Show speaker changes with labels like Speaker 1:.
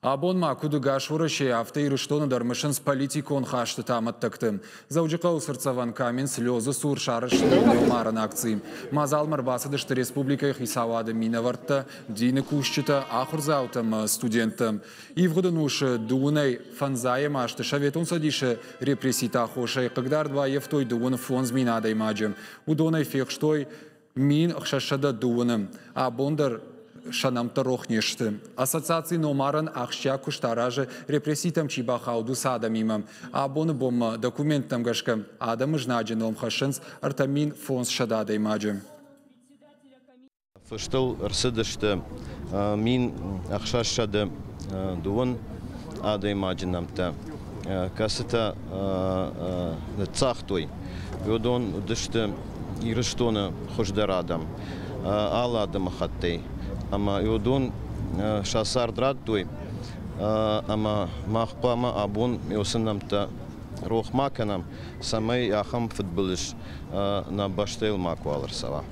Speaker 1: Абон ма куыд ӕгас Уӕрӕсейы, афтӕ Ирыстоны дӕр мысынц политикон хӕстыты амӕттӕгты. Дзӕуджыхъӕуы цыртдзӕвӕн Камень слезы цур сарӕзтой номарӕн акци. Мадзалмӕ ӕрбацыдысты республикӕйы хицауады минӕвӕрттӕ, дины кусджытӕ, ахуырдзаутӕ ӕмӕ студенттӕ. Ивгъуыд ӕнусы дыууынӕй фӕндзайӕм азты Советон Цӕдисы репресситы аххосӕй хъыгдард баййӕфтой 55 000 адӕймаджы. Уыдонӕй фехстой 1630-ы. Абон дӕр сӕ нӕмттӕ рох не сты. Ассоциаци номарӕн ахсджиаг куыст аразы репресситӕм чи бахауд, уыцы адӕмимӕ. Абоны бонмӕ документтӕм гӕсгӕ адӕмы знаджы ном хӕссынц 3500 адӕймаджы.
Speaker 2: Фыстыл ӕрцыдысты 1620 адӕймаджы нӕмттӕ, кӕцытӕ ныццагътой. Уыдон уыдысты Ирыстоны хуыздӕр адӕм, алы адӕмыхаттӕй. Ӕмӕ уыдон сӕ цард радтой, ӕмӕ мах хъуамӕ абон уыцы нӕмттӕ рох ма кӕнӕм, цӕмӕй ахӕм фыдбылыз нӕ бӕстӕйыл макуал ӕрцӕуа.